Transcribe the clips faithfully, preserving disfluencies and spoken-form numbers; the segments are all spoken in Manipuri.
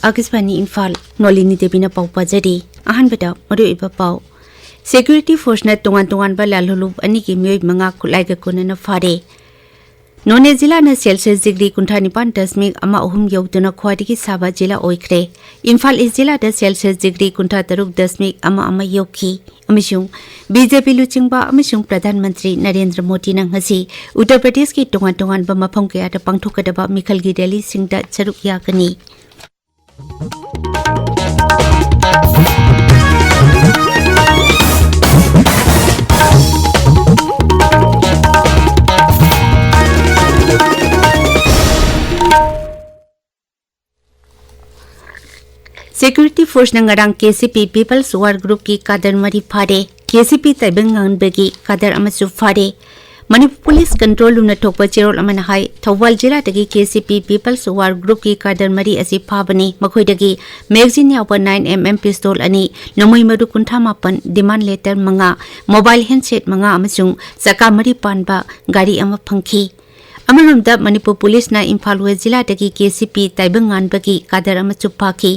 ꯑꯥꯀꯥꯁꯕꯥꯅꯤ ꯏꯝꯐꯥꯜ, ꯅꯣꯂꯤꯅꯤ ꯗꯦꯕꯤꯅ ꯄꯥꯎ ꯄꯥꯖꯔꯤ꯫ ꯑꯍꯥꯟꯕꯗ ꯃꯔꯨꯑꯣꯏꯕ ꯄꯥꯎ꯫ ꯁꯦꯀ꯭ꯌꯨꯔꯤꯇꯤ ꯐꯣꯔꯁꯅ ꯇꯣꯉꯥꯟ ꯇꯣꯉꯥꯟꯕ ꯂꯥꯜꯍꯧꯂꯨꯞ ꯑꯅꯤꯒꯤ ꯃꯤꯑꯣꯏ ꯃꯉꯥ ꯈꯨꯠꯂꯥꯏꯒ ꯀꯣꯟꯅꯅ ꯐꯥꯔꯦ꯫ ꯅꯣꯅꯦ ꯖꯤꯂꯥꯅ ꯁꯦꯜꯁꯤꯌꯁ ꯗꯤꯒ꯭ꯔꯤ ꯀꯨꯟꯊ꯭ꯔꯥ ꯅꯤꯄꯥꯟ ꯗꯁꯃꯤꯛ ꯑꯃ ꯑꯍꯨꯝ ꯌꯧꯗꯨꯅ ꯈ꯭ꯋꯥꯏꯗꯒꯤ ꯁꯥꯕ ꯖꯤꯂꯥ ꯑꯣꯏꯈ꯭ꯔꯦ꯫ ꯏꯝꯐꯥꯜ ꯏꯁ ꯖꯤꯂꯥꯗ ꯁꯦꯜꯁꯤꯌꯁ ꯗꯤꯒ꯭ꯔꯤ ꯀꯨꯟꯊ꯭ꯔꯥ ꯇꯔꯨꯛ ꯗꯁꯃꯤꯛ ꯑꯃ ꯑꯃ ꯌꯧꯈꯤ꯫ ꯑꯃꯁꯨꯡ ꯕꯤ ꯖꯦ ꯄꯤ ꯂꯨꯆꯤꯡꯕ ꯑꯃꯁꯨꯡ ꯄ꯭ꯔꯙꯥꯟ ꯃꯟꯇ꯭ꯔꯤ ꯅꯔꯦꯟꯗ꯭ꯔ ꯃꯣꯗꯤꯅ ꯉꯁꯤ ꯎꯠꯇꯔ ꯄ꯭ꯔꯗꯦꯁꯀꯤ ꯇꯣꯉꯥꯟ ꯇꯣꯉꯥꯟꯕ ꯃꯐꯝ ꯀꯌꯥꯗ ꯄꯥꯡꯊꯣꯛꯀꯗꯕ ꯃꯤꯈꯜꯒꯤ ꯔꯦꯂꯤꯁꯤꯡꯗ ꯁꯔꯨꯛ ꯌꯥꯒꯅꯤ꯫ ꯁꯦꯀ꯭ꯌꯨꯔꯤꯇꯤ ꯐꯣꯔꯁꯅ ꯉꯔꯥꯡ ꯀꯦ ꯁꯤ ꯄꯤ ꯄꯤꯄꯜꯁ ꯋꯥꯔ ꯒ꯭ꯔꯨꯞꯀꯤ ꯀꯥꯗꯔ ꯃꯔꯤ ꯐꯥꯔꯦ꯫ ꯀꯦ ꯁꯤ ꯄꯤ ꯇꯥꯏꯕꯪ ꯉꯥꯟꯕꯒꯤ ꯀꯥꯗꯔ ꯑꯃꯁꯨ ꯐꯥꯔꯦ꯫ ꯃꯅꯤꯄꯨꯔ ꯄꯨꯂꯤꯁ ꯀꯟꯇ꯭ꯔꯣꯜ ꯔꯨꯝꯅ ꯊꯣꯛꯄ ꯆꯦꯔꯣꯜ ꯑꯃꯅ ꯍꯥꯏ, ꯊꯧꯕꯥꯜ ꯖꯤꯂꯥꯗꯒꯤ ꯀꯦ ꯁꯤ ꯄꯤ ꯄꯤꯄꯜꯁ ꯋꯥꯔ ꯒ꯭ꯔꯨꯞꯀꯤ ꯀꯥꯗꯔ ꯃꯔꯤ ꯑꯁꯤ ꯐꯥꯕꯅꯤ꯫ ꯃꯈꯣꯏꯗꯒꯤ ꯃꯦꯒꯖꯤꯟ ꯌꯥꯎꯕ ꯅꯥꯏꯟ ꯑꯦꯝ ꯑꯦꯝ ꯄꯤꯁꯇꯣꯜ ꯑꯅꯤ, ꯅꯣꯡꯃꯩ ꯃꯔꯨ ꯀꯨꯟꯊ꯭ꯔꯥ ꯃꯥꯄꯟ, ꯗꯤꯃꯥꯟ ꯂꯦꯇꯔ ꯃꯉꯥ, ꯃꯣꯕꯥꯏꯜ ꯍꯦꯟꯁꯦꯠ ꯃꯉꯥ ꯑꯃꯁꯨꯡ ꯆꯀꯥ ꯃꯔꯤ ꯄꯥꯟꯕ ꯒꯥꯔꯤ ꯑꯃ ꯐꯪꯈꯤ꯫ ꯑꯃꯔꯣꯝꯗ, ꯃꯅꯤꯄꯨꯔ ꯄꯨꯂꯤꯁꯅ ꯏꯝꯐꯥꯜ ꯋꯦꯁ ꯖꯤꯂꯥꯗꯒꯤ ꯀꯦ ꯁꯤ ꯄꯤ ꯇꯥꯏꯕꯪ ꯉꯥꯟꯕꯒꯤ ꯀꯥꯗꯔ ꯑꯃꯁꯨ ꯐꯥꯈꯤ꯫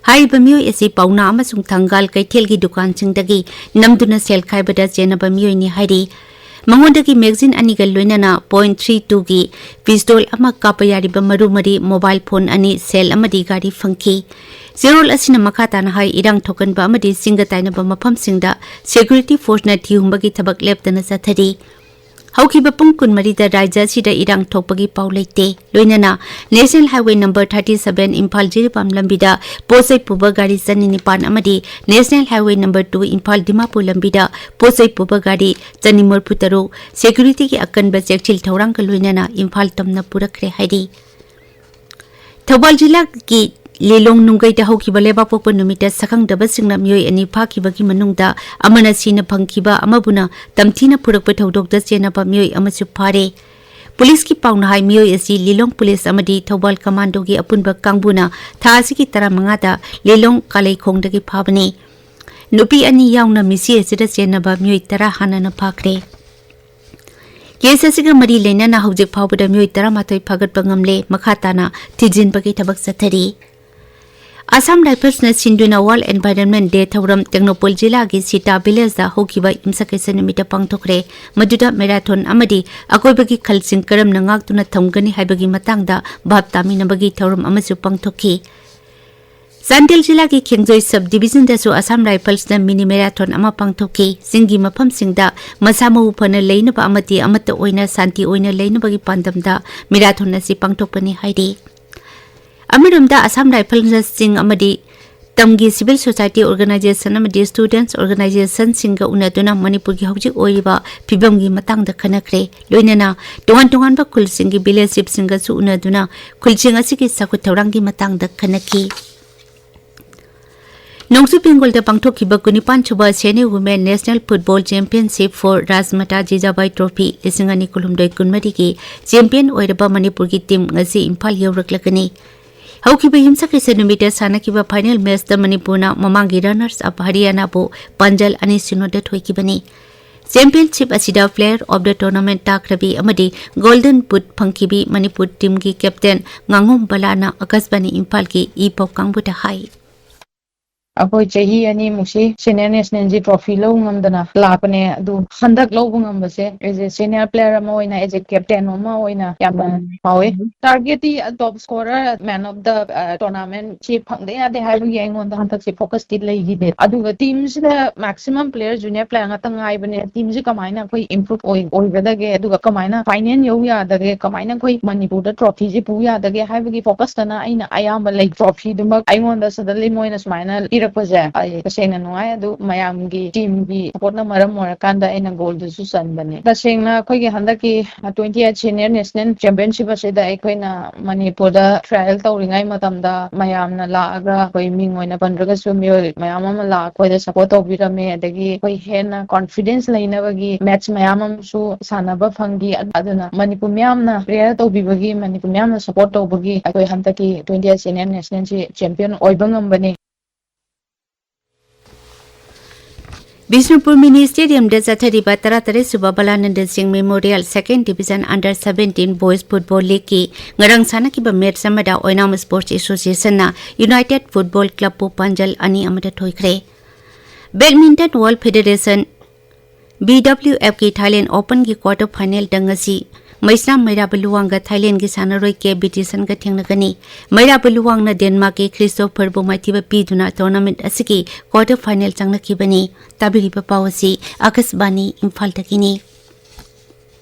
ꯍꯥꯏꯔꯤꯕ ꯃꯤꯑꯣꯏ ꯑꯁꯤ ꯄꯥꯎꯅꯥ ꯑꯃꯁꯨꯡ ꯊꯪꯒꯥꯜ ꯀꯩꯊꯦꯜꯒꯤ ꯗꯨꯀꯥꯟꯁꯤꯡꯗꯒꯤ ꯅꯝꯗꯨꯅ ꯁꯦꯜ ꯈꯥꯏꯕꯗ ꯆꯦꯟꯅꯕ ꯃꯤꯑꯣꯏꯅꯤ ꯍꯥꯏꯔꯤ꯫ ꯃꯉꯣꯟꯗꯒꯤ ꯃꯦꯒꯖꯤꯟ ꯑꯅꯤꯒ ꯂꯣꯏꯅꯅ ꯄꯣꯏꯟꯠ ꯊ꯭ꯔꯤ ꯇꯨꯒꯤ ꯄꯤꯁꯇꯣꯜ ꯑꯃ, ꯀꯥꯞꯄ ꯌꯥꯔꯤꯕ ꯃꯔꯨ ꯃꯔꯤ, ꯃꯣꯕꯥꯏꯜ ꯐꯣꯟ ꯑꯅꯤ, ꯁꯦꯜ ꯑꯃꯗꯤ ꯒꯥꯔꯤ ꯐꯪꯈꯤ꯫ ꯆꯦꯔꯣꯜ ꯑꯁꯤꯅ ꯃꯈꯥ ꯇꯥꯅ ꯍꯥꯏ, ꯏꯔꯥꯡ ꯊꯣꯛꯀꯟꯕ ꯑꯃꯗꯤ ꯆꯤꯡꯒ ꯇꯥꯏꯅꯕ ꯃꯐꯝꯁꯤꯡꯗ ꯁꯦꯀ꯭ꯌꯨꯔꯤꯇꯤ ꯐꯣꯔꯁꯅ ꯊꯤꯍꯨꯝꯕꯒꯤ ꯊꯕꯛ ꯂꯦꯞꯇꯅ ꯆꯠꯊꯔꯤ꯫ ꯍꯧꯈꯤꯕ ꯄꯨꯡ ꯀꯨꯟꯃꯔꯤꯗ ꯔꯥꯖ꯭ꯌ ꯑꯁꯤꯗ ꯏꯔꯥꯡ ꯊꯣꯛꯄꯒꯤ ꯄꯥꯎ ꯂꯩꯇꯦ꯫ ꯂꯣꯏꯅꯅ national highway number thirty seven Imphal Jiribam ꯂꯝꯕꯤꯗ ꯄꯣꯠ ꯆꯩ ꯄꯨꯕ ꯒꯥꯔꯤ ꯆꯅꯤ ꯅꯤꯄꯥꯟ ꯑꯃꯗꯤ national highway number two Imphal Dimapur ꯂꯝꯕꯤꯗ ꯄꯣꯠ ꯆꯩ ꯄꯨꯕ ꯒꯥꯔꯤ ꯆꯅꯤ ꯃꯔꯤꯐꯨ ꯇꯔꯨꯛ ꯁꯦꯀ꯭ꯌꯨꯔꯤꯇꯤꯒꯤ ꯑꯀꯟꯕ ꯆꯦꯛꯁꯤꯜ ꯊꯧꯔꯥꯡꯒ ꯂꯣꯏꯅꯅ ꯏꯝꯐꯥꯜ ꯇꯝꯅ ꯄꯨꯔꯛꯈ꯭ꯔꯦ ꯍꯥꯏꯔꯤ꯫ ꯊꯧꯕꯥꯜ ꯖꯤꯂꯥꯒꯤ ꯂꯤꯂꯣꯡ ꯅꯨꯡꯒꯩꯗ ꯍꯧꯈꯤꯕ ꯂꯩꯕꯥꯛꯄꯣꯛꯄ ꯅꯨꯃꯤꯠꯇ ꯁꯛꯈꯪꯗꯕꯁꯤꯡꯅ ꯃꯤꯑꯣꯏ ꯑꯅꯤ ꯐꯥꯈꯤꯕꯒꯤ ꯃꯅꯨꯡꯗ ꯑꯃꯅ ꯁꯤꯅ ꯐꯪꯈꯤꯕ, ꯑꯃꯕꯨꯅ ꯇꯝꯊꯤꯅ ꯐꯨꯔꯛꯄ ꯊꯧꯗꯣꯛꯇ ꯆꯦꯟꯅꯕ ꯃꯤꯑꯣꯏ ꯑꯃꯁꯨ ꯐꯥꯔꯦ꯫ ꯄꯨꯂꯤꯁꯀꯤ ꯄꯥꯎꯅ ꯍꯥꯏ, ꯃꯤꯑꯣꯏ ꯑꯁꯤ ꯂꯤꯂꯣꯡ ꯄꯨꯂꯤꯁ ꯑꯃꯗꯤ ꯊꯧꯕꯥꯜ ꯀꯃꯥꯟꯗꯣꯒꯤ ꯑꯄꯨꯟꯕ ꯀꯥꯡꯕꯨꯅ ꯊꯥ ꯑꯁꯤꯒꯤ ꯇꯔꯥꯃꯉꯥꯗ ꯂꯤꯂꯣꯡ ꯀꯥꯂꯩꯈꯣꯡꯗꯒꯤ ꯐꯥꯕꯅꯤ꯫ ꯅꯨꯄꯤ ꯑꯅꯤ ꯌꯥꯎꯅ ꯃꯤꯁꯤ ꯑꯁꯤꯗ ꯆꯦꯟꯅꯕ ꯃꯤꯑꯣꯏ ꯇꯔꯥ ꯍꯥꯟꯅꯅ ꯐꯥꯈ꯭ꯔꯦ꯫ ꯀꯦꯁ ꯑꯁꯤꯒ ꯃꯔꯤ ꯂꯩꯅꯅ ꯍꯧꯖꯤꯛ ꯐꯥꯎꯕꯗ ꯃꯤꯑꯣꯏ ꯇꯔꯥꯃꯥꯊꯣꯏ ꯐꯥꯒꯠꯄ ꯉꯝꯂꯦ꯫ ꯃꯈꯥ ꯇꯥꯅ ꯊꯤꯖꯤꯟꯕꯒꯤ ꯊꯕꯛ ꯆꯠꯊꯔꯤ꯫ ꯑꯁꯥꯝ ꯔꯥꯏꯐꯜꯁꯅ ꯁꯤꯟꯗꯨꯅ World Environment Day ꯊꯧꯔꯝ ꯇꯦꯡꯅꯧꯄꯜ ꯖꯤꯂꯥꯒꯤ ꯁꯤꯇꯥ ꯚꯤꯂꯦꯖꯇ ꯍꯧꯈꯤꯕ ꯌꯨꯝꯁꯀꯩꯁ ꯅꯨꯃꯤꯠꯇ ꯄꯥꯡꯊꯣꯛꯈ꯭ꯔꯦ꯫ ꯃꯗꯨꯗ ꯃꯦꯔꯥꯊꯣꯟ ꯑꯃꯗꯤ ꯑꯀꯣꯏꯕꯒꯤ ꯈꯜꯁꯤꯡ ꯀꯔꯝꯅ ꯉꯥꯛꯇꯨꯅ ꯊꯝꯒꯅꯤ ꯍꯥꯏꯕꯒꯤ ꯃꯇꯥꯡꯗ ꯚꯥꯞ ꯇꯥꯃꯤꯟꯅꯕꯒꯤ ꯊꯧꯔꯝ ꯑꯃꯁꯨ ꯄꯥꯡꯊꯣꯛꯈꯤ꯫ ꯆꯥꯟꯗꯦꯜ ꯖꯤꯂꯥꯒꯤ ꯈꯦꯡꯖꯣꯏ ꯁꯕ ꯗꯤꯕꯤꯖꯟꯗꯁꯨ ꯑꯁꯥꯝ ꯔꯥꯏꯐꯜꯁꯅ ꯃꯤꯅꯤ ꯃꯦꯔꯥꯊꯣꯟ ꯑꯃ ꯄꯥꯡꯊꯣꯛꯈꯤ꯫ ꯆꯤꯡꯒꯤ ꯃꯐꯝꯁꯤꯡꯗ ꯃꯁꯥ ꯃꯎ ꯐꯅ ꯂꯩꯅꯕ ꯑꯃꯗꯤ ꯑꯃꯠꯇ ꯑꯣꯏꯅ ꯁꯥꯟꯇꯤ ꯑꯣꯏꯅ ꯂꯩꯅꯕꯒꯤ ꯄꯥꯟꯗꯝꯗ ꯃꯦꯔꯥꯊꯣꯟ ꯑꯁꯤ ꯄꯥꯡꯊꯣꯛꯄꯅꯤ ꯍꯥꯏꯔꯤ꯫ ꯑꯃꯔꯣꯝꯗ ꯑꯁꯥꯝ ꯔꯥꯏꯐꯜꯅ ꯆꯤꯡ ꯑꯃꯗꯤ ꯇꯝꯒꯤ ꯁꯤꯚꯤꯜ ꯁꯣꯁꯥꯏꯇꯤ ꯑꯣꯔꯒꯅꯥꯏꯖꯦꯁꯟ ꯑꯃꯗꯤ ꯁ꯭ꯇꯨꯗꯦꯟꯠꯁ ꯑꯣꯔꯒꯅꯥꯏꯖꯦꯁꯟꯁꯤꯡꯒ ꯎꯅꯗꯨꯅ ꯃꯅꯤꯄꯨꯔꯒꯤ ꯍꯧꯖꯤꯛ ꯑꯣꯏꯔꯤꯕ ꯐꯤꯕꯝꯒꯤ ꯃꯇꯥꯡꯗ ꯈꯟꯅꯈ꯭ꯔꯦ꯫ ꯂꯣꯏꯅꯅ ꯇꯣꯉꯥꯟ ꯇꯣꯉꯥꯟꯕ ꯈꯨꯜꯁꯤꯡꯒꯤ ꯚꯤꯂꯦꯖ ꯆꯤꯐꯁꯤꯡꯒꯁꯨ ꯎꯅꯗꯨꯅ ꯈꯨꯜꯁꯤꯡ ꯑꯁꯤꯒꯤ ꯆꯥꯎꯈꯠ ꯊꯧꯔꯥꯡꯒꯤ ꯃꯇꯥꯡꯗ ꯈꯟꯅꯈꯤ꯫ ꯅꯣꯡꯆꯨꯞ ꯕꯦꯡꯒꯣꯜꯗ ꯄꯥꯡꯊꯣꯛꯈꯤꯕ ꯀꯨꯟꯅꯤꯄꯥꯟ ꯁꯨꯕ senior women national football championship for Rajmata Jijabai trophy ꯂꯤꯁꯤꯡ ꯑꯅꯤ ꯀꯨꯟꯍꯨꯝꯗꯣꯏ ꯀꯨꯟꯃꯔꯤꯒꯤ ꯆꯦꯝꯄꯤꯌꯟ ꯑꯣꯏꯔꯕ ꯃꯅꯤꯄꯨꯔꯒꯤ ꯇꯤꯝ ꯉꯁꯤ ꯏꯝꯐꯥꯜ ꯌꯧꯔꯛꯂꯒꯅꯤ꯫ ꯍꯧꯈꯤꯕ ꯌꯨꯝꯁꯀꯩꯁ ꯅꯨꯃꯤꯠꯇ ꯁꯥꯟꯅꯈꯤꯕ ꯐꯥꯏꯅꯦꯜ ꯃꯦꯆꯇ ꯃꯅꯤꯄꯨꯔꯅ ꯃꯃꯥꯡꯒꯤ ꯔꯟꯅꯔꯁ ꯑꯞ ꯍꯔꯤꯌꯥꯅꯥꯕꯨ ꯄꯥꯟꯖꯜ ꯑꯅꯤ ꯁꯤꯅꯣꯗ ꯊꯣꯏꯈꯤꯕꯅꯤ꯫ ꯆꯦꯝꯄꯤꯌꯟꯁꯤꯞ ꯑꯁꯤꯗ ꯄ꯭ꯂꯦꯌꯔ ꯑꯣꯐ ꯗ ꯇꯣꯔꯅꯥꯃꯦꯟꯠ ꯇꯥꯈ꯭ꯔꯕꯤ ꯑꯃꯗꯤ ꯒꯣꯜꯗꯟ ꯕꯨꯠ ꯐꯪꯈꯤꯕꯤ ꯃꯅꯤꯄꯨꯔ ꯇꯤꯝꯒꯤ ꯀꯦꯞꯇꯦꯟ ꯉꯥꯉꯣꯝ ꯕꯂꯥꯅ ꯑꯀꯥꯁꯕꯥꯅꯤ ꯏꯝꯐꯥꯜꯒꯤ ꯏ ꯄꯥꯎ ꯀꯥꯡꯕꯨꯗ ꯍꯥꯏ꯫ ꯑꯩꯈꯣꯏ ꯆꯍꯤ ꯑꯅꯤꯃꯨꯛꯁꯤ ꯁꯦꯅꯤꯌꯔ ꯅꯦꯁꯅꯦꯜꯁꯤ ꯇ꯭ꯔꯣꯐꯤ ꯂꯧ ꯉꯝꯗꯅ ꯂꯥꯛꯄꯅꯦ꯫ ꯑꯗꯨ ꯍꯟꯗꯛ ꯂꯧꯕ ꯉꯝꯕꯁꯦ ꯑꯦꯖ ꯑꯦ ꯁꯦꯅꯤꯌꯔ ꯄ꯭ꯂꯦꯌꯔ ꯑꯃ ꯑꯣꯏꯅ, ꯑꯦꯖ ꯑꯦ ꯀꯦꯞꯇꯦꯟ ꯑꯃ ꯑꯣꯏꯅ ꯌꯥꯝꯅ ꯍꯥꯎꯋꯦ꯫ ꯇꯥꯔꯒꯦꯠꯇꯤ ꯇꯣꯞ scorer, main of the tournament ꯁꯤ ꯐꯪꯗ ꯌꯥꯗꯦ ꯍꯥꯏꯕꯒꯤ ꯑꯩꯉꯣꯟꯗ ꯍꯟꯗꯛꯁꯦ ꯐꯣꯀꯁꯇꯤ ꯂꯩꯈꯤꯗꯦ꯫ ꯑꯗꯨꯒ ꯇꯤꯝꯁꯤꯗ ꯃꯦꯛꯁꯤꯃꯝ ꯄ꯭ꯂꯦꯌꯔ ꯖꯨꯅꯤꯌꯔ ꯄ꯭ꯂꯦꯌꯔ ꯉꯥꯛꯇ ꯉꯥꯏꯕꯅꯦ꯫ ꯇꯤꯝꯁꯤ ꯀꯃꯥꯏꯅ ꯑꯩꯈꯣꯏ ꯏꯝꯄ꯭ꯔꯨꯞ ꯑꯣꯏ-, ꯑꯣꯏꯒꯗꯒꯦ, ꯑꯗꯨꯒ ꯀꯃꯥꯏꯅ ꯐꯥꯏꯅꯦꯜ ꯌꯧ ꯌꯥꯗꯒꯦ, ꯀꯃꯥꯏꯅ ꯑꯩꯈꯣꯏ ꯃꯅꯤꯄꯨꯔꯗ ꯇ꯭ꯔꯣꯐꯤꯁꯤ ꯄꯨ ꯌꯥꯗꯒꯦ ꯍꯥꯏꯕꯒꯤ ꯐꯣꯀꯁꯇꯅ ꯑꯩꯅ ꯑꯌꯥꯝꯕ ꯂꯩ꯫ ꯇ꯭ꯔꯣꯐꯤꯗꯨꯃꯛ ꯑꯩꯉꯣꯟꯗ ꯁꯗꯟꯂꯤ ꯃꯣꯏꯅ ꯁꯨꯃꯥꯏꯅ ꯄꯤꯔꯛꯄꯁꯦ ꯑꯩ ꯇꯁꯦꯡꯅ ꯅꯨꯡꯉꯥꯏ꯫ ꯑꯗꯨ ꯃꯌꯥꯝꯒꯤ ꯇꯤꯝꯒꯤ ꯁꯄꯣꯔꯠꯅ ꯃꯔꯝ ꯑꯣꯏꯔꯀꯥꯟꯗ ꯑꯩꯅ ꯒꯣꯜꯗꯨꯁꯨ ꯆꯟꯕꯅꯦ꯫ ꯇꯁꯦꯡꯅ ꯑꯩꯈꯣꯏꯒꯤ ꯍꯟꯗꯛꯀꯤ twenty eight senior national championship ꯑꯁꯤꯗ ꯑꯩꯈꯣꯏꯅ ꯃꯅꯤꯄꯨꯔꯗ ꯇ꯭ꯔꯥꯏꯌꯦꯜ ꯇꯧꯔꯤꯉꯩ ꯃꯇꯝꯗ ꯃꯌꯥꯝꯅ ꯂꯥꯛꯑꯒ ꯑꯩꯈꯣꯏ ꯃꯤꯡ ꯑꯣꯏꯅ ꯄꯟꯗ꯭ꯔꯒꯁꯨ ꯃꯤꯑꯣꯏ ꯃꯌꯥꯝ ꯑꯃ ꯂꯥꯛꯑꯒ ꯑꯩꯈꯣꯏꯗ ꯁꯄꯣꯔꯠ ꯇꯧꯕꯤꯔꯝꯃꯦ꯫ ꯑꯗꯒꯤ ꯑꯩꯈꯣꯏ ꯍꯦꯟꯅ ꯀꯣꯟꯐꯤꯗꯦꯟꯁ ꯂꯩꯅꯕꯒꯤ ꯃꯦꯠꯆ ꯃꯌꯥꯝ ꯑꯃꯁꯨ ꯁꯥꯟꯅꯕ ꯐꯪꯈꯤ꯫ ꯑꯗꯨꯅ ꯃꯅꯤꯄꯨꯔ ꯃꯤꯌꯥꯝꯅ ꯄ꯭ꯔꯦꯌꯔ ꯇꯧꯕꯤꯕꯒꯤ, ꯃꯅꯤꯄꯨꯔ ꯃꯤꯌꯥꯝꯅ ꯁꯄꯣꯔꯠ ꯇꯧꯕꯒꯤ ꯑꯩꯈꯣꯏ ꯍꯟꯗꯛꯀꯤ ꯇ꯭ꯋꯦꯟꯇꯤ ꯑꯩꯠ ꯁꯦꯅꯤꯌꯔ ꯅꯦꯁꯅꯦꯜꯁꯤ ꯆꯦꯝꯄꯤꯌꯟ ꯑꯣꯏꯕ ꯉꯝꯕꯅꯤ꯫ ꯕꯤꯁꯅꯨꯄꯨꯔ ꯃꯤꯅꯤ ꯁ꯭ꯇꯦꯗꯤꯌꯝꯗ ꯆꯠꯊꯔꯤꯕ ꯇꯔꯥꯇꯔꯦꯠ ꯁꯨꯕ Balananda Singh memorial second division under seventeen boys football ꯂꯤꯒꯀꯤ ꯉꯔꯥꯡ ꯁꯥꯟꯅꯈꯤꯕ ꯃꯦꯠꯆ ꯑꯃꯗ ꯑꯣꯏꯅꯥꯝ ꯁ꯭ꯄꯣꯔꯠꯁ ꯑꯦꯁꯣꯁꯤꯌꯦꯁꯟꯅ ꯌꯨꯅꯥꯏꯇꯦꯗ ꯐꯨꯠꯕꯣꯜ ꯀ꯭ꯂꯕꯄꯨ ꯄꯥꯟꯖꯜ ꯑꯅꯤ ꯑꯃꯗ ꯊꯣꯏꯈ꯭ꯔꯦ꯫ Badminton world federation, B W ꯑꯦꯐꯀꯤ ꯊꯥꯏꯂꯦꯟ ꯑꯣꯄꯟꯒꯤ ꯀ꯭ꯋꯥꯔꯇꯔ ꯐꯥꯏꯅꯦꯜꯗ ꯉꯁꯤ ꯃꯩꯁꯅꯥꯝ ꯃꯩꯔꯥꯕ ꯂꯨꯋꯥꯡꯒ ꯊꯥꯏꯂꯦꯟꯒꯤ ꯁꯥꯟꯅꯔꯣꯏ ꯀꯦ ꯕꯤꯇꯤꯁꯟꯒ ꯊꯦꯡꯅꯒꯅꯤ꯫ ꯃꯩꯔꯥꯕ ꯂꯨꯋꯥꯡꯅ ꯗꯦꯟꯃꯥꯔꯛꯀꯤ ꯈ꯭ꯔꯤꯁꯇꯣꯐꯔꯕꯨ ꯃꯥꯏꯊꯤꯕ ꯄꯤꯗꯨꯅ ꯇꯣꯔꯅꯥꯃꯦꯟꯠ ꯑꯁꯤꯒꯤ ꯀ꯭ꯋꯥꯔꯇꯔ ꯐꯥꯏꯅꯦꯜ ꯆꯪꯂꯛꯈꯤꯕꯅꯤ꯫ ꯇꯥꯕꯤꯔꯤꯕ ꯄꯥꯎ ꯑꯁꯤ ꯑꯀꯥꯁꯕꯥꯅꯤ ꯏꯝꯐꯥꯜꯗꯒꯤꯅꯤ꯫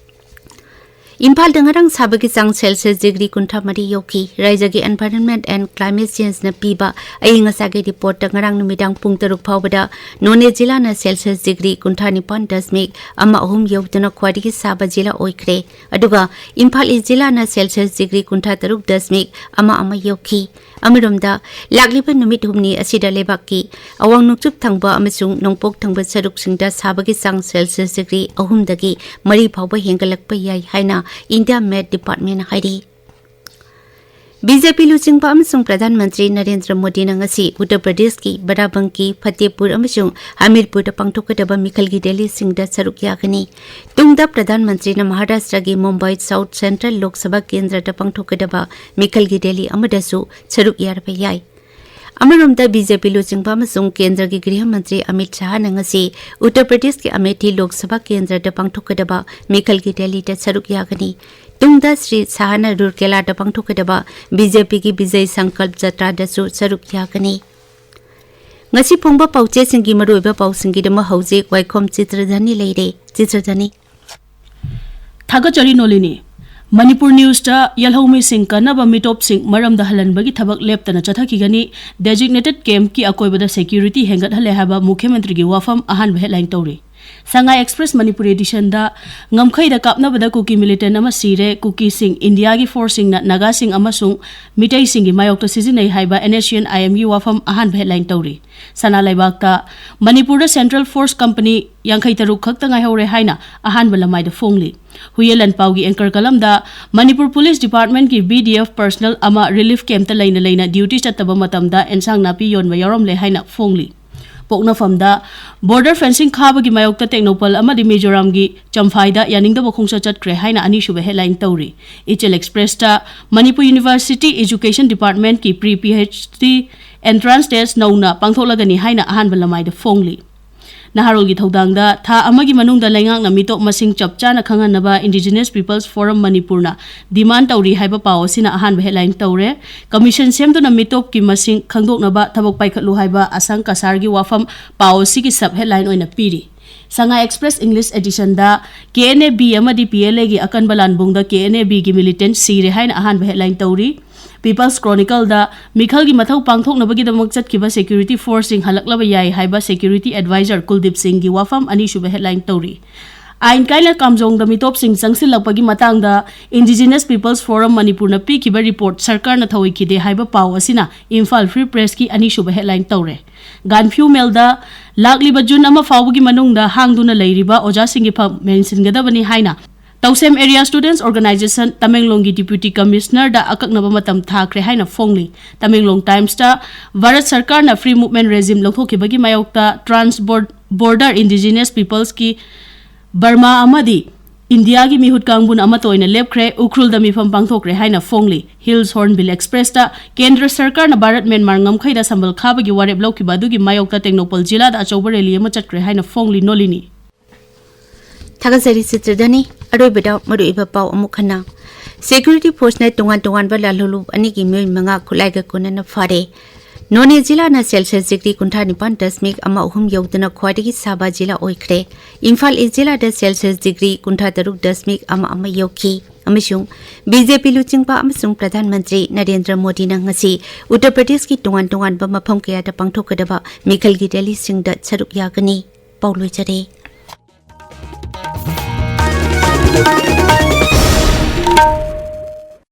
ꯏꯝꯐꯥꯜꯗ ꯉꯔꯥꯡ ꯁꯥꯕꯒꯤ ꯆꯥꯡ ꯁꯦꯜꯁꯤꯌꯁ ꯗꯤꯒ꯭ꯔꯤ ꯀꯨꯟꯊ꯭ꯔꯥ ꯃꯔꯤ ꯌꯧꯈꯤ꯫ ꯔꯥꯏꯖ꯭ꯌꯒꯤ Environment and Climate Changeꯅ ꯄꯤꯕ ꯑꯏꯪ ꯑꯁꯥꯒꯤ ꯔꯤꯄꯣꯔꯠꯇ ꯉꯔꯥꯡ ꯅꯨꯃꯤꯗꯥꯡ ꯄꯨꯡ ꯇꯔꯨꯛ ꯐꯥꯎꯕꯗ ꯅꯣꯅꯦ ꯖꯤꯂꯥꯅ ꯁꯦꯜꯁꯤꯌꯁ ꯗꯤꯒ꯭ꯔꯤ ꯀꯨꯟꯊ꯭ꯔꯥ ꯅꯤꯄꯥꯟ ꯗꯁꯃꯤꯛ ꯑꯃ ꯑꯍꯨꯝ ꯌꯧꯗꯨꯅ ꯈ꯭ꯋꯥꯏꯗꯒꯤ ꯁꯥꯕ ꯖꯤꯂꯥ ꯑꯣꯏꯈ꯭ꯔꯦ꯫ ꯑꯗꯨꯒ ꯏꯝꯐꯥꯜ ꯏꯁ ꯖꯤꯂꯥꯅ ꯁꯦꯜꯁꯤꯌꯁ ꯗꯤꯒ꯭ꯔꯤ ꯀꯨꯟꯊ꯭ꯔꯥ ꯇꯔꯨꯛ ꯗꯁꯃꯤꯛ ꯑꯃ ꯑꯃ ꯌꯧꯈꯤ꯫ ꯑꯃꯔꯣꯝꯗ, ꯂꯥꯛꯂꯤꯕ ꯅꯨꯃꯤꯠ ꯍꯨꯝꯅꯤ ꯑꯁꯤꯗ ꯂꯩꯕꯥꯛꯀꯤ ꯑꯋꯥꯡ ꯅꯣꯡꯆꯨꯞ ꯊꯪꯕ ꯑꯃꯁꯨꯡ ꯅꯣꯡꯄꯣꯛ ꯊꯪꯕ ꯁꯔꯨꯛꯁꯤꯡꯗ ꯁꯥꯕꯒꯤ ꯆꯥꯡ ꯁꯦꯜꯁꯤꯌꯁ ꯗꯤꯒ꯭ꯔꯤ ꯑꯍꯨꯝꯗꯒꯤ ꯃꯔꯤ ꯐꯥꯎꯕ ꯍꯦꯟꯒꯠꯂꯛꯄ ꯌꯥꯏ ꯍꯥꯏꯅ ꯏꯟꯗꯤꯌꯥ ꯃꯦꯠ ꯗꯤꯄꯥꯔꯠꯃꯦꯟꯅ ꯍꯥꯏꯔꯤ꯫ ꯕꯤ ꯖꯦ ꯄꯤ ꯂꯨꯆꯤꯡꯕ ꯑꯃꯁꯨꯡ ꯄ꯭ꯔꯙꯥꯟ ꯃꯟꯇ꯭ꯔꯤ ꯅꯔꯦꯟꯗ꯭ꯔ ꯃꯣꯗꯤꯅ ꯉꯁꯤ ꯎꯠꯇꯔ ꯄ꯭ꯔꯗꯦꯁꯀꯤ ꯕꯔꯥꯕꯪꯀꯤ, ꯐꯇꯦꯄꯨꯔ ꯑꯃꯁꯨꯡ ꯍꯃꯤꯔꯄꯨꯔꯗ ꯄꯥꯡꯊꯣꯛꯀꯗꯕ ꯃꯤꯈꯜꯒꯤ ꯔꯦꯂꯤꯁꯤꯡꯗ ꯁꯔꯨꯛ ꯌꯥꯒꯅꯤ꯫ ꯇꯨꯡꯗ ꯄ꯭ꯔꯙꯥꯟ ꯃꯟꯇ꯭ꯔꯤꯅ ꯃꯍꯥꯔꯥꯁꯇ꯭ꯔꯒꯤ ꯃꯨꯝꯕꯥꯏ ꯁꯥꯎꯊ ꯁꯦꯟꯇ꯭ꯔꯦꯜ ꯂꯣꯛ ꯁꯚꯥ ꯀꯦꯟꯗ꯭ꯔꯗ ꯄꯥꯡꯊꯣꯛꯀꯗꯕ ꯃꯤꯈꯜꯒꯤ ꯔꯦꯂꯤ ꯑꯃꯗꯁꯨ ꯁꯔꯨꯛ ꯌꯥꯔꯕ ꯌꯥꯏ꯫ ꯑꯃꯔꯣꯝꯗ, ꯕꯤ ꯖꯦ ꯄꯤ ꯂꯨꯆꯤꯡꯕ ꯑꯃꯁꯨꯡ ꯀꯦꯟꯗ꯭ꯔꯒꯤ ꯒ꯭ꯔꯤꯍ ꯃꯟꯇ꯭ꯔꯤ ꯑꯃꯤꯠ ꯁꯥꯍꯅ ꯉꯁꯤ ꯎꯠꯇꯔ ꯄ꯭ꯔꯗꯦꯁꯀꯤ ꯑꯃꯦꯊꯤ ꯂꯣꯛ ꯁꯚꯥ ꯀꯦꯟꯗ꯭ꯔꯗ ꯄꯥꯡꯊꯣꯛꯀꯗꯕ ꯃꯤꯈꯜꯒꯤ ꯔꯦꯂꯤꯗ ꯁꯔꯨꯛ ꯌꯥꯒꯅꯤ꯫ ꯇꯨꯡꯗ ꯁ꯭ꯔꯤ ꯁꯥꯍꯅ ꯔꯨꯔꯀꯦꯂꯥꯗ ꯄꯥꯡꯊꯣꯛꯀꯗꯕ ꯕꯤ ꯖꯦ ꯄꯤꯒꯤ ꯕꯤꯖꯌ ꯁꯪꯀꯜꯞ ꯖꯇ꯭ꯔꯥꯗꯁꯨ ꯁꯔꯨꯛ ꯌꯥꯒꯅꯤ꯫ ꯉꯁꯤ ꯐꯣꯡꯕ ꯄꯥꯎꯆꯦꯁꯤꯡꯒꯤ ꯃꯔꯨꯑꯣꯏꯕ ꯄꯥꯎꯁꯤꯡꯒꯤꯗꯃꯛ ꯍꯧꯖꯤꯛ ꯋꯥꯏꯈꯣꯝ ꯆꯤꯇ꯭ꯔꯙꯅꯤ ꯂꯩꯔꯦ꯫ ꯆꯤꯇ꯭ꯔꯙꯅꯤ꯫ ꯊꯥꯒꯠꯆꯔꯤ ꯅꯣꯂꯤꯅꯤ꯫ ꯃꯅꯤꯄꯨꯔ ꯅ꯭ꯌꯨꯁꯇ ꯌꯦꯜꯍꯧꯃꯤꯁꯤꯡ ꯀꯟꯅꯕ ꯃꯤꯇꯣꯞꯁꯤꯡ ꯃꯔꯝꯗ ꯍꯜꯍꯟꯕꯒꯤ ꯊꯕꯛ ꯂꯦꯞꯇꯅ ꯆꯠꯊꯈꯤꯒꯅꯤ꯫ ꯗꯦꯖꯤꯒꯅꯦꯇꯦꯗ ꯀꯦꯝꯞꯀꯤ ꯑꯀꯣꯏꯕꯗ ꯁꯦꯀ꯭ꯌꯨꯔꯤꯇꯤ ꯍꯦꯟꯒꯠꯍꯜꯂꯦ ꯍꯥꯏꯕ ꯃꯨꯈ꯭ꯌ ꯃꯟꯇ꯭ꯔꯤꯒꯤ ꯋꯥꯐꯝ ꯑꯍꯥꯟꯕ ꯍꯦꯗꯂꯥꯏꯟ ꯇꯧꯔꯤ꯫ ꯁꯉꯥꯏ ꯑꯦꯛꯁꯄ꯭ꯔꯦꯁ ꯃꯅꯤꯄꯨꯔ ꯑꯦꯗꯤꯁꯟꯗ ꯉꯝꯈꯩꯗ ꯀꯥꯞꯅꯕꯗ ꯀꯨꯀꯤ ꯃꯤꯂꯤꯇꯦꯟ ꯑꯃ ꯁꯤꯔꯦ, ꯀꯨꯀꯤꯁꯤꯡ ꯏꯟꯗꯤꯌꯥꯒꯤ ꯐꯣꯔꯁꯁꯤꯡꯅ ꯅꯥꯒꯥꯁꯤꯡ ꯑꯃꯁꯨꯡ ꯃꯤꯇꯩꯁꯤꯡꯒꯤ ꯃꯥꯌꯣꯛꯇ ꯁꯤꯖꯤꯟꯅꯩ ꯍꯥꯏꯕ ꯑꯦꯟ ꯑꯦꯁ ꯁꯤ ꯑꯦꯟ ꯑꯥꯏ ꯑꯦꯝꯒꯤ ꯋꯥꯐꯝ ꯑꯍꯥꯟꯕ ꯍꯦꯗꯂꯥꯏꯟ ꯇꯧꯔꯤ꯫ ꯁꯅꯥ ꯂꯩꯕꯥꯛꯇ ꯃꯅꯤꯄꯨꯔꯗ ꯁꯦꯟꯇ꯭ꯔꯦꯜ ꯐꯣꯔꯁ ꯀꯝꯄꯅꯤ ꯌꯥꯡꯈꯩ ꯇꯔꯨꯛ ꯈꯛꯇ ꯉꯥꯏꯍꯧꯔꯦ ꯍꯥꯏꯅ ꯑꯍꯥꯟꯕ ꯂꯃꯥꯏꯗ ꯐꯣꯡꯂꯤ꯫ ꯍꯨꯌꯦꯟ ꯂꯥꯟꯄꯥꯎꯒꯤ ꯑꯦꯡꯀꯔ ꯀꯂꯝꯗ ꯃꯅꯤꯄꯨꯔ ꯄꯨꯂꯤꯁ ꯗꯤꯄꯥꯔꯠꯃꯦꯟꯠꯀꯤ ꯕꯤ ꯗꯤ ꯑꯦꯐ ꯄꯔꯁꯅꯦꯜ ꯑꯃ ꯔꯤꯂꯤꯐ ꯀꯦꯝꯞꯇ ꯂꯩꯅ ꯂꯩꯅ ꯗ꯭ꯌꯨꯇꯤ ꯆꯠꯇꯕ ꯃꯇꯝꯗ ꯑꯦꯟꯁꯥꯡ ꯅꯥꯄꯤ ꯌꯣꯟꯕ ꯌꯥꯎꯔꯝꯂꯦ ꯍꯥꯏꯅ ꯐꯣꯡꯂꯤ꯫ ꯄꯣꯛꯅꯐꯝꯗ ꯕꯣꯔꯗꯔ ꯐꯦꯟꯁꯤꯡ ꯈꯥꯕꯒꯤ ꯃꯥꯌꯣꯛꯇ ꯇꯦꯡꯅꯧꯄꯜ ꯑꯃꯗꯤ ꯃꯤꯖꯣꯔꯥꯝꯒꯤ ꯆꯝꯐꯥꯏꯗ ꯌꯥꯅꯤꯡꯗꯕ ꯈꯣꯡꯆꯠ ꯆꯠꯈ꯭ꯔꯦ ꯍꯥꯏꯅ ꯑꯅꯤꯁꯨꯕ ꯍꯦꯗꯂꯥꯏꯟ ꯇꯧꯔꯤ꯫ ꯏꯆꯦꯜ ꯑꯦꯛꯁꯄ꯭ꯔꯦꯁꯇ ꯃꯅꯤꯄꯨꯔ ꯌꯨꯅꯤꯚꯔꯁꯤꯇꯤ ꯏꯖꯨꯀꯦꯁꯟ ꯗꯤꯄꯥꯔꯠꯃꯦꯟꯠꯀꯤ pre P H D entrance test ꯅꯧꯅ ꯄꯥꯡꯊꯣꯛꯂꯒꯅꯤ ꯍꯥꯏꯅ ꯑꯍꯥꯟꯕ ꯂꯃꯥꯏꯗ ꯐꯣꯡꯂꯤ꯫ ꯅꯍꯥꯔꯣꯜꯒꯤ ꯊꯧꯗꯥꯡꯗ ꯊꯥ ꯑꯃꯒꯤ ꯃꯅꯨꯡꯗ ꯂꯩꯉꯥꯛꯅ ꯃꯤꯇꯣꯞ ꯃꯁꯤꯡ ꯆꯞ ꯆꯥꯅ ꯈꯪꯍꯟꯅꯕ ꯏꯟꯗꯤꯖꯤꯅꯁ ꯄꯤꯄꯜꯁ ꯐꯣꯔꯝ ꯃꯅꯤꯄꯨꯔꯅ ꯗꯤꯃꯥꯟ ꯇꯧꯔꯤ ꯍꯥꯏꯕ ꯄꯥꯎ ꯑꯁꯤꯅ ꯑꯍꯥꯟꯕ ꯍꯦꯗꯂꯥꯏꯟ ꯇꯧꯔꯦ꯫ ꯀꯃꯤꯁꯟ ꯁꯦꯝꯗꯨꯅ ꯃꯤꯇꯣꯞꯀꯤ ꯃꯁꯤꯡ ꯈꯪꯗꯣꯛꯅꯕ ꯊꯕꯛ ꯄꯥꯏꯈꯠꯂꯨ ꯍꯥꯏꯕ ꯑꯁꯪ ꯀꯁꯥꯔꯒꯤ ꯋꯥꯐꯝ ꯄꯥꯎ ꯑꯁꯤꯒꯤ ꯁꯕ ꯍꯦꯗꯂꯥꯏꯟ ꯑꯣꯏꯅ ꯄꯤꯔꯤ꯫ ꯁꯉꯥꯏ ꯑꯦꯛꯁꯄ꯭ꯔꯦꯁ ꯏꯪꯂꯤꯁ ꯑꯦꯗꯤꯁꯟꯗ ꯀꯦ ꯑꯦꯟ ꯑꯦ ꯕꯤ ꯑꯃꯗꯤ ꯄꯤ ꯑꯦꯜ ꯑꯦꯒꯤ ꯑꯀꯟꯕ ꯂꯥꯟꯕꯨꯡꯗ ꯀꯦ ꯑꯦꯟ ꯑꯦ ꯕꯤꯒꯤ ꯃꯤꯂꯤꯇꯦꯟꯠ ꯁꯤꯔꯦ ꯍꯥꯏꯅ ꯑꯍꯥꯟꯕ ꯍꯦꯗꯂꯥꯏꯟ ꯇꯧꯔꯤ꯫ ꯄꯤꯄꯜꯁ ꯀ꯭ꯔꯣꯅꯤꯀꯜꯗ ꯃꯤꯈꯜꯒꯤ ꯃꯊꯧ ꯄꯥꯡꯊꯣꯛꯅꯕꯒꯤꯗꯃꯛ ꯆꯠꯈꯤꯕ ꯁꯦꯀ꯭ꯌꯨꯔꯤꯇꯤ ꯐꯣꯔꯁꯁꯤꯡ ꯍꯜꯂꯛꯂꯕ ꯌꯥꯏ ꯍꯥꯏꯕ ꯁꯦꯀ꯭ꯌꯨꯔꯤꯇꯤ ꯑꯦꯗꯚꯥꯏꯖꯔ ꯀꯨꯜꯗꯤꯞ ꯁꯤꯡꯒꯤ ꯋꯥꯐꯝ ꯑꯅꯤꯁꯨꯕ ꯍꯦꯗꯂꯥꯏꯟ ꯇꯧꯔꯤ꯫ ꯑꯥꯏꯟ ꯀꯥꯏꯅ ꯀꯥꯝꯖꯣꯡꯗ ꯃꯤꯇꯣꯞꯁꯤꯡ ꯆꯪꯁꯤꯜꯂꯛꯄꯒꯤ ꯃꯇꯥꯡꯗ ꯏꯟꯗꯤꯖꯤꯅꯁ ꯄꯤꯄꯜꯁ ꯐꯣꯔꯝ ꯃꯅꯤꯄꯨꯔꯅ ꯄꯤꯈꯤꯕ ꯔꯤꯄꯣꯔꯠ ꯁꯔꯀꯥꯔꯅ ꯊꯧꯑꯣꯏꯈꯤꯗꯦ ꯍꯥꯏꯕ ꯄꯥꯎ ꯑꯁꯤꯅ ꯏꯝꯐꯥꯜ ꯐ꯭ꯔꯤ ꯄ꯭ꯔꯦꯁꯀꯤ ꯑꯅꯤꯁꯨꯕ ꯍꯦꯗꯂꯥꯏꯟ ꯇꯧꯔꯦ꯫ ꯒꯥꯟꯐ꯭ꯌꯨ ꯃꯦꯜꯗ ꯂꯥꯛꯂꯤꯕ ꯖꯨꯟ ꯑꯃ ꯐꯥꯎꯕꯒꯤ ꯃꯅꯨꯡꯗ ꯍꯥꯡꯗꯨꯅ ꯂꯩꯔꯤꯕ ꯑꯣꯖꯥꯁꯤꯡꯒꯤ ꯐꯝ ꯃꯦꯟꯁꯤꯟꯒꯗꯕꯅꯤ ꯍꯥꯏꯅ ꯇꯧꯁꯦꯝ ꯑꯦꯔꯤꯌꯥ ꯁ꯭ꯇꯨꯗꯦꯟꯠꯁ ꯑꯣꯔꯒꯅꯥꯏꯖꯦꯁꯟ ꯇꯃꯦꯡꯂꯣꯡꯒꯤ ꯗꯤꯄ꯭ꯌꯨꯇꯤ ꯀꯃꯤꯁꯅꯔꯗ ꯑꯀꯛꯅꯕ ꯃꯇꯝ ꯊꯥꯈ꯭ꯔꯦ ꯍꯥꯏꯅ ꯐꯣꯡꯂꯤ꯫ ꯇꯃꯦꯡꯂꯣꯡ ꯇꯥꯏꯝꯁꯇ ꯚꯥꯔꯠ ꯁꯔꯀꯥꯔꯅ ꯐ꯭ꯔꯤ ꯃꯨꯚꯃꯦꯟꯠ ꯔꯦꯖꯤꯝ ꯂꯧꯊꯣꯛꯈꯤꯕꯒꯤ ꯃꯥꯌꯣꯛꯇ ꯇ꯭ꯔꯥꯟꯁ ꯕꯣꯔꯗꯔ ꯏꯟꯗꯤꯖꯤꯅꯁ ꯄꯤꯄꯜꯁꯀꯤ ꯕꯔꯃꯥ ꯑꯃꯗꯤ ꯏꯟꯗꯤꯌꯥꯒꯤ ꯃꯤꯍꯨꯠ ꯀꯥꯡꯕꯨꯅ ꯑꯃꯠꯇ ꯑꯣꯏꯅ ꯂꯦꯞꯈ꯭ꯔꯦ, ꯎꯈ꯭ꯔꯨꯜꯗ ꯃꯤꯐꯝ ꯄꯥꯡꯊꯣꯛꯈ꯭ꯔꯦ ꯍꯥꯏꯅ ꯐꯣꯡꯂꯤ꯫ ꯍꯤꯜꯁ ꯍꯣꯔꯟꯕꯤꯜ ꯑꯦꯛꯁꯄ꯭ꯔꯦꯁꯇ ꯀꯦꯟꯗ꯭ꯔ ꯁꯔꯀꯥꯔꯅ ꯚꯥꯔꯠ ꯃ꯭ꯌꯥꯟꯃꯥꯔ ꯉꯝꯈꯩꯗ ꯁꯝꯕꯜ ꯈꯥꯕꯒꯤ ꯋꯥꯔꯦꯞ ꯂꯧꯈꯤꯕ ꯑꯗꯨꯒꯤ ꯃꯥꯌꯣꯛꯇ ꯇꯦꯡꯅꯧꯄꯜ ꯖꯤꯂꯥꯗ ꯑꯆꯧꯕ ꯔꯦꯂꯤ ꯑꯃ ꯆꯠꯈ꯭ꯔꯦ ꯍꯥꯏꯅ ꯐꯣꯡꯂꯤ꯫ ꯅꯣꯂꯤꯅꯤ꯫ ꯊꯥꯒꯠꯆꯔꯤ ꯆꯤꯇ꯭ꯔꯗꯅꯤ꯫ ꯑꯔꯣꯏꯕꯗ ꯃꯔꯨꯑꯣꯏꯕ ꯄꯥꯎ ꯑꯃꯨꯛ ꯍꯟꯅ꯫ ꯁꯦꯀ꯭ꯌꯨꯔꯤꯇꯤ ꯐꯣꯔꯁꯅ ꯇꯣꯉꯥꯟ ꯇꯣꯉꯥꯟꯕ ꯂꯥꯜꯍꯧꯂꯨꯞ ꯑꯅꯤꯒꯤ ꯃꯤꯑꯣꯏ ꯃꯉꯥ ꯈꯨꯠꯂꯥꯏꯒ ꯀꯣꯟꯅꯅ ꯐꯥꯔꯦ꯫ ꯅꯣꯅꯦ ꯖꯤꯂꯥꯅ ꯁꯦꯜꯁꯤꯌꯁ ꯗꯤꯒ꯭ꯔꯤ ꯀꯨꯟꯊ꯭ꯔꯥ ꯅꯤꯄꯥꯟ ꯗꯁꯃꯤꯛ ꯑꯃ ꯑꯍꯨꯝ ꯌꯧꯗꯨꯅ ꯈ꯭ꯋꯥꯏꯗꯒꯤ ꯁꯥꯕ ꯖꯤꯂꯥ ꯑꯣꯏꯈ꯭ꯔꯦ꯫ ꯏꯝꯐꯥꯜ ꯏꯁ ꯖꯤꯂꯥꯗ ꯁꯦꯜꯁꯤꯌꯁ ꯗꯤꯒ꯭ꯔꯤ ꯀꯨꯟꯊ꯭ꯔꯥ ꯇꯔꯨꯛ ꯗꯁꯃꯤꯛ ꯑꯃ ꯑꯃ ꯌꯧꯈꯤ꯫ ꯑꯃꯁꯨꯡ ꯕꯤ ꯖꯦ ꯄꯤ ꯂꯨꯆꯤꯡꯕ ꯑꯃꯁꯨꯡ ꯄ꯭ꯔꯙꯥꯟ ꯃꯟꯇ꯭ꯔꯤ ꯅꯔꯦꯟꯗ꯭ꯔ ꯃꯣꯗꯤꯅ ꯉꯁꯤ ꯎꯠꯇꯔ ꯄ꯭ꯔꯗꯦꯁꯀꯤ ꯇꯣꯉꯥꯟ ꯇꯣꯉꯥꯟꯕ ꯃꯐꯝ ꯀꯌꯥꯗ ꯄꯥꯡꯊꯣꯛꯀꯗꯕ ꯃꯤꯈꯜꯒꯤ ꯔꯦꯂꯤꯁꯤꯡꯗ ꯁꯔꯨꯛ ꯌꯥꯒꯅꯤ꯫ ꯄꯥꯎ ꯂꯣꯏꯖꯔꯦ꯫